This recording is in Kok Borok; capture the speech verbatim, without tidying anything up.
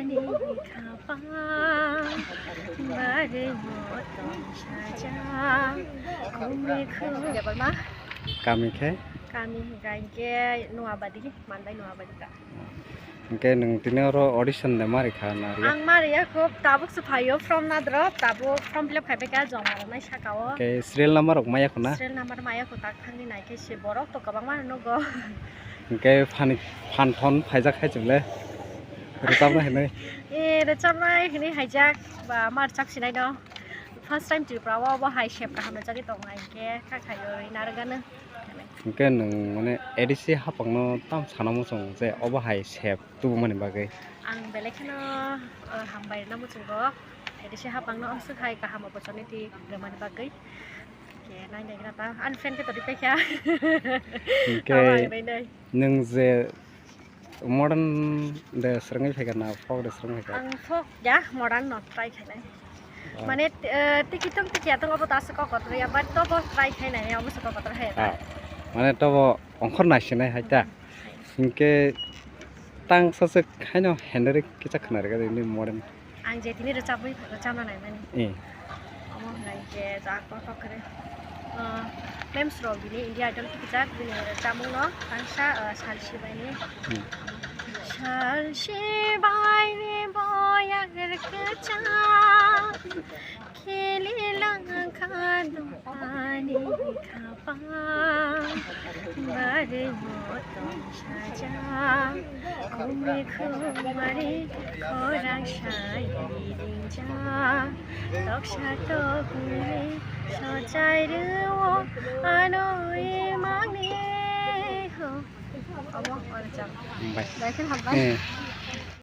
Kami khe? Kami hingka hingke Noabadi, Manbai Noabadi ka. Hingke nwng tini oro audition de mari kha na riya? Ang mari ya kho, tabuk se phaio from Nadrop, tabuk form fill up khai bai kha, joma rwnai saka o. Hingke serial number rok maya kho na? Serial number maya kho, tak thangni nai khe se borok to kwbangma nugo. Hingke phani, phan thon phaijak hai chwng le. Rwchapna hinwi. E, rwchapnai hinwi haijak, ba, ma rwchap sinai no. First time Tripura o bo hai sep kaham rwchagwi tongnai, hingke kha khaio ina rwgano. Hingke nwng mane A D C hapang no tam sana muchung je obo hai sep tubumani bagwi? Ang belai kheno, o, hambai rwna muchungo. A D C hapang no amswk hai kaham opportunity rwmani bagwi. Ke nai nai ta, ani friend khe todi paikha. Hingke tama ang nai nai. Nwng je modern de swrwngwi phaikha na folk de swrwngwi phaikha? Ang folk ya, modern no try khainai. Ah. Mane, eh, tiki tong tiki atong abo ta se kokot ya, but tobo try khainai, abo se kokot hai ta. Ah. Mane tobo ongkhor naisinai hai ta. Hmm. Hingke tang saswk haino henry kicha khwnarwkha de nini modern. Ang je tini rwchabwi rwchabna naimani. Eh. Omo hwnai je jak kotor khe, ah, memes rok bini India Idol tikijak bini rwchabmung no tangsa, ah, sal sibaini. Hmm. Sal sibaini boyar kwchak kheli langkha dopani khapang. Barwi motom sajak, khumri khumari khorang sai ringjak, toksa tokmani sochai rwo ano imangni ho. Omo, omo, jam. Bai. Bai, khe hambai. Eh.